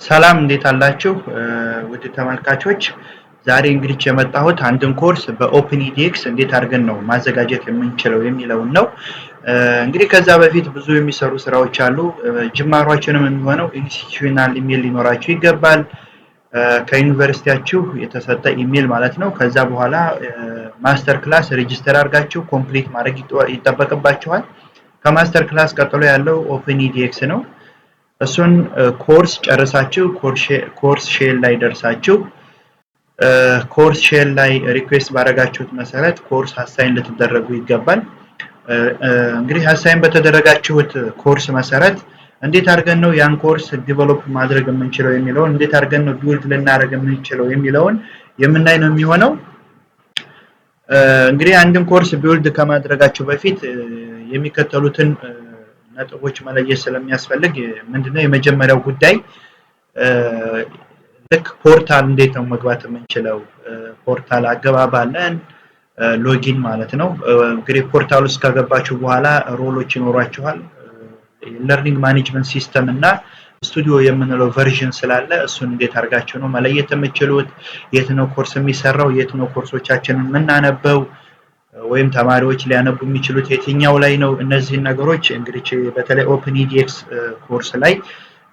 ሰላም እንዴት አላችሁ? ውድ ተመልካቾች፣ ዛሬ እንግዲህ የመጣሁት አንድን ኮርስ በ Open edX እንዴት አድርገን ነው ማዘጋጀት የምንችለው የሚለውን ነው። እንግዲህ ከዛ በፊት ብዙ የሚሰሩ ስራዎች አሉ። ጅማሯችንም የሚሆነው institutional email ሊኖራችሁ ይገባል። ከዩኒቨርሲቲያችሁ የተሰጠ ኢሜል ማለት ነው። ከዛ በኋላ master class register አድርጋችሁ complete ማድረግ ይጠበቅባችኋል። ከ master class ቀጥሎ ያለው Open edX ነው። እሱን ኮርስ ጨርሳችሁ course shell ላይ ደርሳችሁ course shell ላይ request ባደረጋችሁት መሰረት course assign ልትደረጉ ይገባል። እንግዲህ assign በተደረጋችሁት ኮርስ መሰረት እንዴት አድርገን ነው ያን course develop ማድረግ የምንችለው የሚለውን፣ እንዴት አድርገን ነው build ልናደርግ የምንችለው የሚለውን የምናይ ነው የሚሆነው። እንግዲህ አንድን course build ከማድረጋችሁ በፊት የሚከተሉትን ነጥቦች መለየት ስለሚያስፈልግ፣ ምንድነው የመጀመሪያው ጉዳይ? ልክ portal እንዴት ነው መግባት የምንችለው? Portal አገባብ አለን፣ login ማለት ነው። እንግዲህ portal ውስጥ ከገባችሁ በኋላ role ኦች ይኖሯችኋል። Learning management system እና ስቱዲዮ የምንለው version ስላለ እሱን እንዴት አድርጋችሁ ነው መለየት የምትችሉት? የት ነው ኮርስ የሚሰራው? የት ነው ኮርሶቻችንን የምናነበው? ወይም ተማሪዎች ሊያነቡ የሚችሉት የትኛው ላይ ነው? እነዚህን ነገሮች እንግዲህ በተለይ Open edX course ላይ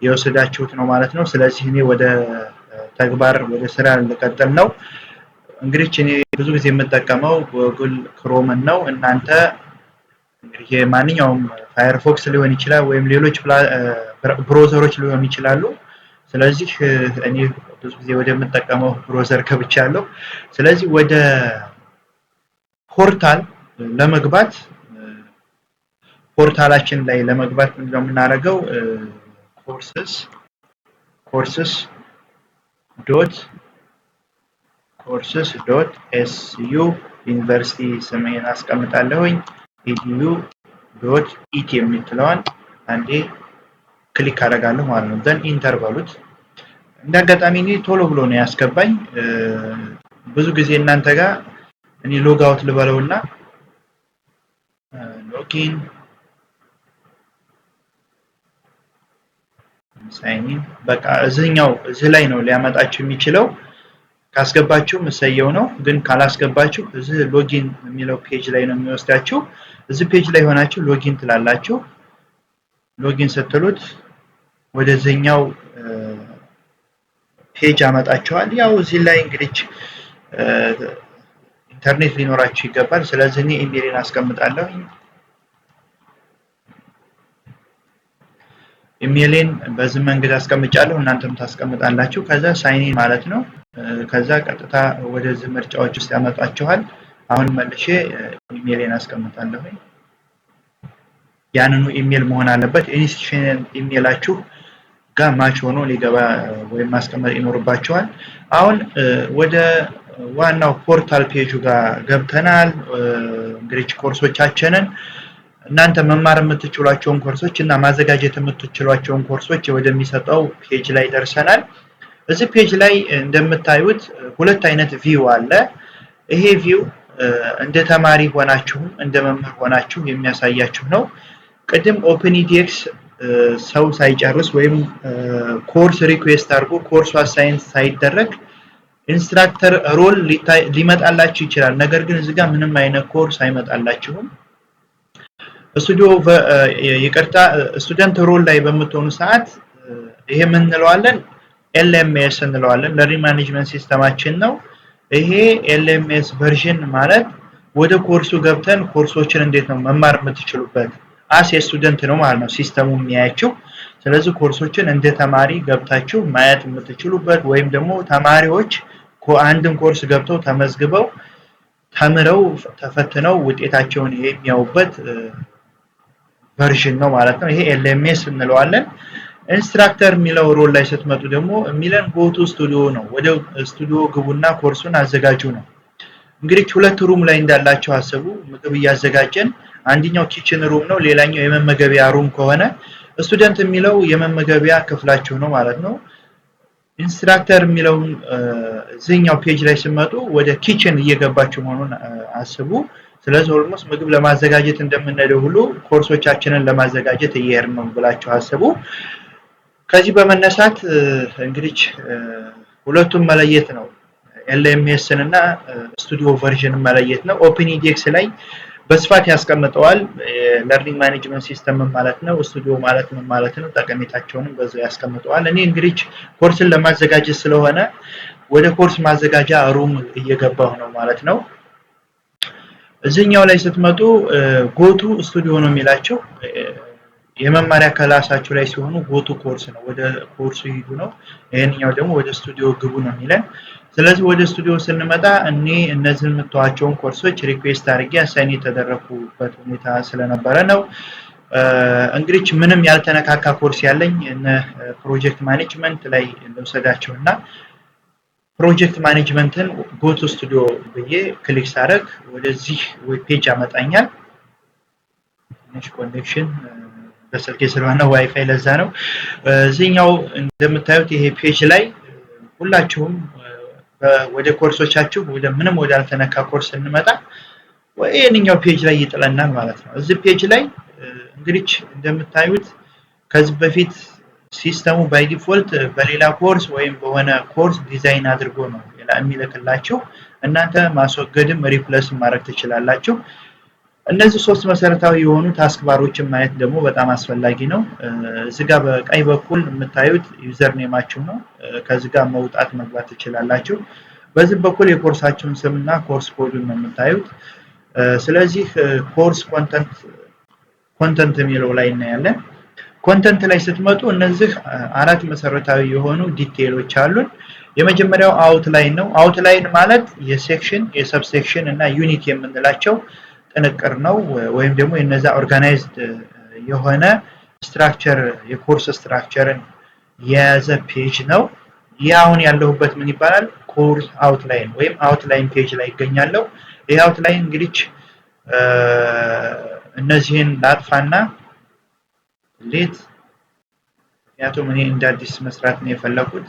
የወሰዳችሁት ነው ማለት ነው። ስለዚህ እኔ ወደ ተግባር፣ ወደ ስራ ልቀጥል ነው። እንግዲህ እኔ ብዙ ጊዜ የምጠቀመው Google Chrome ን ነው። እናንተ እንግዲህ ማንኛውም Firefox ሊሆን ይችላል ወይም ሌሎች browser ኦች ሊሆኑ ይችላሉ። ስለዚህ እኔ ብዙ ጊዜ ወደምጠቀመው browser ገብቻለሁ። ስለዚህ ወደ portal ለመግባት፣ portal ኣችን ላይ ለመግባት ምንድነው የምናደርገው? courses dot SU university ስሜን አስቀምጣለሁኝ፣ edu.et የምትለዋን አንዴ click አደርጋለሁ ማለት ነው። Then enter በሉት። እንደ አጋጣሚ እኔ ቶሎ ብሎ ነው ያስገባኝ። ብዙ ጊዜ እናንተ ጋር እኔ log out ልበለውና login፣ sign in፣ በቃ እዚህኛው እዚህ ላይ ነው ሊያመጣችሁ የሚችለው። ካስገባችሁ እሰየው ነው። ግን ካላስገባችሁ እዚህ login የሚለው page ላይ ነው የሚወስዳችሁ። እዚህ page ላይ ሆናችሁ login ትላላችሁ። Login ስትሉት ወደዚህኛው page ያመጣችኋል። ያው እዚህ ላይ እንግዲህ ኢንተርኔት ሊኖራችሁ ይገባል። ስለዚህ እኔ ኢሜይሌን አስቀምጣለሁ። ኢሜይሌን በዚህ መንገድ አስቀምጫለሁ። እናንተም ታስቀምጣላችሁ። ከዛ sign in ማለት ነው። ከዛ ቀጥታ ወደዚህ ምርጫዎች ውስጥ ያመጣችኋል። አሁን መልሼ ኢሜይሌን አስቀምጣለሁ። ያንኑ ኢሜይል መሆን አለበት። Institution email ኣችሁ ጋር match ሆኖ ሊገባ ወይም ማስቀመጥ ይኖርባችኋል። አሁን ወደ ዋናው portal page ኡ ጋር ገብተናል። እንግዲህ ኮርሶቻችንን፣ እናንተ መማር የምትችሏቸውን ኮርሶች እና ማዘጋጀት የምትችሏቸውን ኮርሶች ወደሚሰጠው page ላይ ደርሰናል። እዚህ page ላይ እንደምታዩት ሁለት አይነት view አለ። ይሄ view እንደ ተማሪ ሆናችሁም እንደ መምህር ሆናችሁ የሚያሳያችሁ ነው። ቅድም Open edX ሰው ሳይጨርስ ወይም course request አድርጎ course ኡ assign ሳይደረግ instructor role ሊመጣላችሁ ይችላል። ነገር ግን እዚህ ጋር ምንም አይነት ኮርስ አይመጣላችሁም። ስቱዲዮ፣ ይቅርታ፣ student role ላይ በምትሆኑ ሰዓት ይሄ ምን እንለዋለን? LMS እንለዋለን። Learning management system ኣችን ነው። ይሄ LMS version ማለት ወደ ኮርሱ ገብተን ኮርሶችን እንዴት ነው መማር የምትችሉበት as a student ነው ማለት ነው system ኡ የሚያያችሁ። ስለዚህ ኮርሶችን እንደ ተማሪ ገብታችሁ ማየት የምትችሉበት ወይም ደግሞ ተማሪዎች አንድን ኮርስ ገብተው ተመዝግበው፣ ተምረው፣ ተፈትነው ውጤታቸውን የሚያዩበት version ነው ማለት ነው። ይሄ LMS እንለዋለን። Instructor የሚለው role ላይ ስትመጡ ደግሞ የሚለን go to studio ነው። ወደ ስቱዲዮ ግቡና ኮርሱን አዘጋጁ ነው። እንግዲህ ሁለት room ላይ እንዳላችሁ አስቡ። ምግብ እያዘጋጀን አንደኛው kitchen room ነው፣ ሌላኛው የመመገቢያ room ከሆነ student የሚለው የመመገቢያ ክፍላችሁ ነው ማለት ነው። Instructor የሚለውን እዚህኛው page ላይ ስትመጡ ወደ kitchen እየገባችሁ መሆኑን አስቡ። ስለዚህ almost ምግብ ለማዘጋጀት እንደምንሄደው ሁሉ ኮርሶቻችንን ለማዘጋጀት እየሄድን ነው ብላችሁ አስቡ። ከዚህ በመነሳት እንግዲህ ሁለቱም መለየት ነው። LMS ን እና studio version መለየት ነው። Open edX ላይ በስፋት ያስቀምጠዋል። Learning management system ማለት ነው፣ ስቱዲዮ ማለት ምን ማለት ነው፣ ጠቀሜታቸውንም በዛው ያስቀምጠዋል። እኔ እንግዲህ ኮርስን ለማዘጋጀት ስለሆነ ወደ ኮርስ ማዘጋጃ room እየገባሁ ነው ማለት ነው። እዚህኛው ላይ ስትመጡ go to studio ነው የሚላቸው። የመማሪያ ክላሳችሁ ላይ ሲሆኑ go to course ነው፣ ወደ ኮርሱ ሂዱ ነው። ይሄንኛው ደግሞ ወደ ስቱዲዮ ግቡ ነው የሚለን። ስለዚህ ወደ ስቱዲዮ ስንመጣ እኔ እነዚህን የምታዩዋቸውን ኮርሶች request አድርጌ assign የተደረኩበት ሁኔታ ስለነበረ ነው። እንግዲህ ምንም ያልተነካካ ኮርስ ያለኝ እነ project management ላይ ልውሰዳቸው እና project management ን go to studio ብዬ click ሳደርግ ወደዚህ web page ያመጣኛል። ትንሽ connection በስልኬ ስለሆነ ዋይፋይ ለዛ ነው። እዚህኛው እንደምታዩት ይሄ page ላይ ሁላችሁም ወደ ኮርሶቻችሁ ወደ ምንም ወዳልተነካ ኮርስ ስንመጣ ይሄንኛው page ላይ ይጥለናል ማለት ነው። እዚህ page ላይ እንግዲህ እንደምታዩት ከዚህ በፊት system ኡ by default በሌላ ኮርስ ወይም በሆነ course design አድርጎ ነው የሚልክላችሁ። እናንተ ማስወገድም replace ማድረግ ትችላላችሁ። እነዚህ ሶስት መሰረታዊ የሆኑ task bar ኦችን ማየት ደግሞ በጣም አስፈላጊ ነው። እዚህ ጋር በቀኝ በኩል የምታዩት username ኣችሁ ነው። ከዚህ ጋር መውጣት መግባት ትችላላችሁ። በዚህ በኩል የኮርሳችሁን ስምና course code ኡን ነው የምታዩት። ስለዚህ course content የሚለው ላይ እናያለን። Content ላይ ስትመጡ እነዚህ አራት መሰረታዊ የሆኑ detail ኦች አሉን። የመጀመሪያው outline ነው። Outline ማለት የ section፣ የ subsection እና unit የምንላቸው ጥንቅር ነው፣ ወይም ደግሞ የነዛ organized የሆነ structure የ course structure ን የያዘ page ነው። ይህ አሁን ያለሁበት ምን ይባላል? Course outline ወይም outline page ላይ ይገኛለሁ። ይህ outline እንግዲህ እነዚህን ላጥፋና delete፣ ምክንያቱም እኔ እንደ አዲስ መስራት ነው የፈለኩት።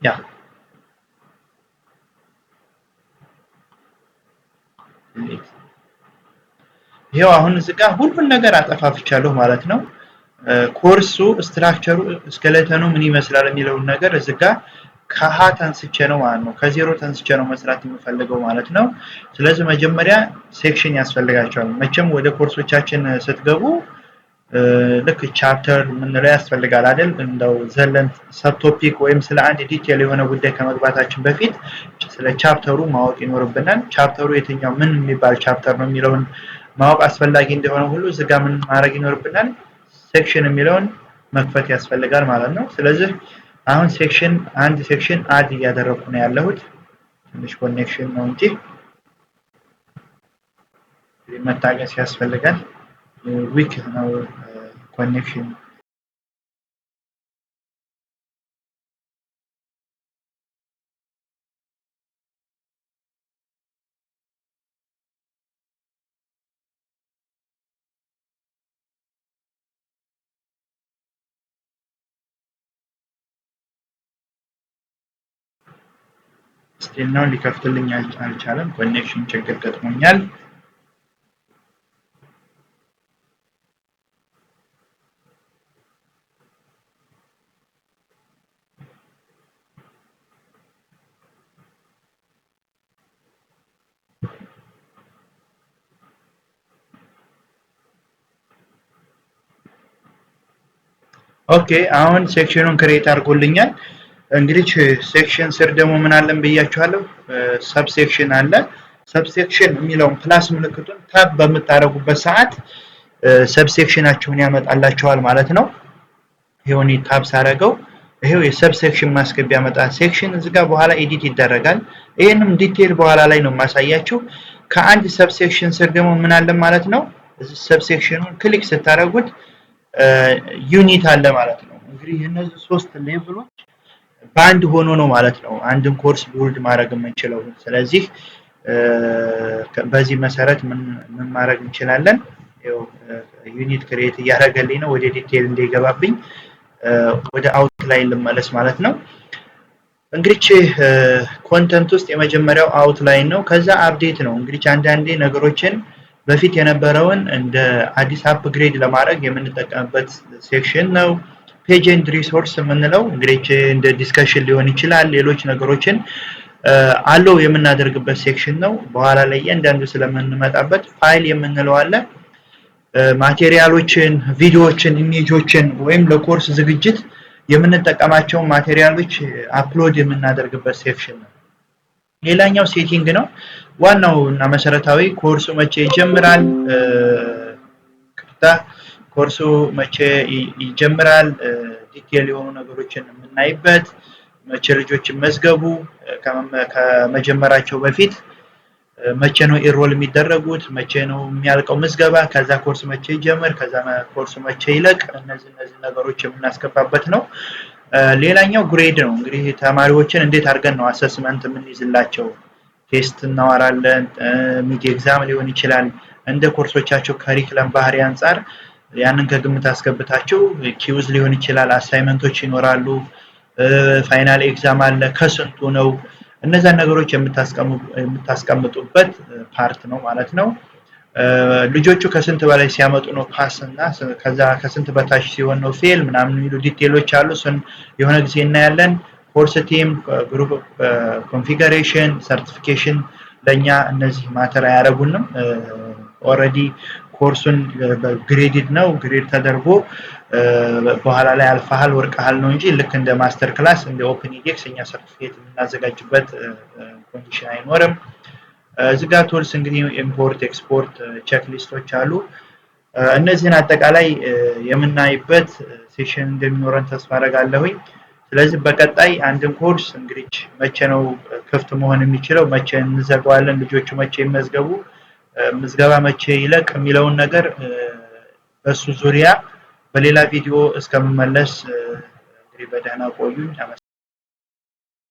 Yeah, delete። ይሄው አሁን እዚህ ጋር ሁሉን ነገር አጠፋፍቻለሁ ማለት ነው። ኮርሱ structure ኡ skeleton ኡ ምን ይመስላል የሚለውን ነገር እዚህ ጋር ከሀ ተንስቼ ነው ማለት ነው። ከዜሮ ተንስቼ ነው መስራት የምፈልገው ማለት ነው። ስለዚህ መጀመሪያ section ያስፈልጋቸዋል። መቼም ወደ ኮርሶቻችን ስትገቡ ልክ chapter የምንለው ያስፈልጋል አይደል? እንደው ዘለን subtopic ወይም ስለ አንድ detail የሆነ ጉዳይ ከመግባታችን በፊት ስለ chapter ኡ ማወቅ ይኖርብናል። Chapter ኡ የትኛው ምን የሚባል chapter ነው የሚለውን ማወቅ አስፈላጊ እንደሆነ ሁሉ እዚህ ጋር ምን ማድረግ ይኖርብናል? Section የሚለውን መክፈት ያስፈልጋል ማለት ነው። ስለዚህ አሁን section አንድ section add እያደረኩ ነው ያለሁት። ትንሽ connection ነው እንጂ መታገስ ያስፈልጋል። Weak ነው connection። Still ነው ሊከፍትልኝ አልቻለም። Connection ችግር ገጥሞኛል። Okay, አሁን section ኡን create አድርጎልኛል። እንግዲህ section ስር ደግሞ ምን አለን ብያችኋለሁ? Subsection አለ። Subsection የሚለውን plus ምልክቱን tap በምታደርጉበት ሰዓት subsection ኣችሁን ያመጣላችኋል ማለት ነው። ይሄው እኔ tap ሳደርገው ይሄው የ subsection ማስገቢያ መጣ። Section እዚህ ጋር በኋላ edit ይደረጋል። ይሄንም detail በኋላ ላይ ነው የማሳያችሁ። ከአንድ subsection ስር ደግሞ ምን አለ ማለት ነው? እዚህ subsection ኡን click ስታደርጉት unit አለ ማለት ነው። እንግዲህ እነዚህ ሶስት level ኦች በአንድ ሆኖ ነው ማለት ነው አንድን course build ማድረግ የምንችለው። ስለዚህ በዚህ መሰረት ምን ምን ማድረግ እንችላለን? ይኸው unit create እያደረገልኝ ነው። ወደ detail እንዳይገባብኝ ወደ outline ልመለስ ማለት ነው። እንግዲህ content ውስጥ የመጀመሪያው outline ነው። ከዛ update ነው። እንግዲህ አንዳንዴ ነገሮችን በፊት የነበረውን እንደ አዲስ upgrade ለማድረግ የምንጠቀምበት section ነው። Page and resource የምንለው እንግዲህ እንደ discussion ሊሆን ይችላል፣ ሌሎች ነገሮችን allow የምናደርግበት section ነው። በኋላ ላይ እያንዳንዱ ስለምንመጣበት። ፋይል የምንለው አለ። Material ኦችን፣ ቪዲዮዎችን፣ image ኦችን ወይም ለኮርስ ዝግጅት የምንጠቀማቸውን material ኦች upload የምናደርግበት section ነው። ሌላኛው setting ነው። ዋናው እና መሰረታዊ ኮርሱ መቼ ይጀምራል፣ ቅርታ፣ ኮርሱ መቼ ይጀምራል፣ detail የሆኑ ነገሮችን የምናይበት፣ መቼ ልጆች ይመዝገቡ፣ ከመጀመራቸው በፊት መቼ ነው enroll የሚደረጉት፣ መቼ ነው የሚያልቀው ምዝገባ፣ ከዛ ኮርስ መቼ ይጀምር፣ ከዛ ኮርሱ መቼ ይለቅ፣ እነዚህ ነገሮች የምናስገባበት ነው። ሌላኛው grade ነው። እንግዲህ ተማሪዎችን እንዴት አድርገን ነው assessment የምንይዝላቸው? Test እናወራለን፣ mid exam ሊሆን ይችላል። እንደ ኮርሶቻቸው curriculum ባህሪ አንጻር ያንን ከግምት አስገብታችሁ quiz ሊሆን ይችላል፣ assignment ኦች ይኖራሉ፣ final exam አለ፣ ከስንቱ ነው፣ እነዛን ነገሮች የምታስቀምጡበት part ነው ማለት ነው። ልጆቹ ከስንት በላይ ሲያመጡ ነው pass እና ከዛ ከስንት በታች ሲሆን ነው fail ምናምን የሚሉ detail ኦች አሉ። እሱን የሆነ ጊዜ እናያለን። Course theme፣ group configuration፣ certification ለእኛ እነዚህ matter አያደርጉንም። Already ኮርሱን graded ነው፣ grade ተደርጎ በኋላ ላይ አልፈሃል ወድቀሃል ነው እንጂ ልክ እንደ master class፣ እንደ Open edX እኛ ሰርቲፊኬት የምናዘጋጅበት condition አይኖርም። እዚህ ጋር tools እንግዲህ import፣ export፣ checklist ኦች አሉ። እነዚህን አጠቃላይ የምናይበት session እንደሚኖረን ተስፋ አደርጋለሁኝ። ስለዚህ በቀጣይ አንድን ኮርስ እንግዲህ መቼ ነው ክፍት መሆን የሚችለው፣ መቼ እንዘጋዋለን፣ ልጆቹ መቼ ይመዝገቡ፣ ምዝገባ መቼ ይለቅ የሚለውን ነገር በሱ ዙሪያ በሌላ ቪዲዮ እስከምመለስ እንግዲህ በደህና ቆዩኝ።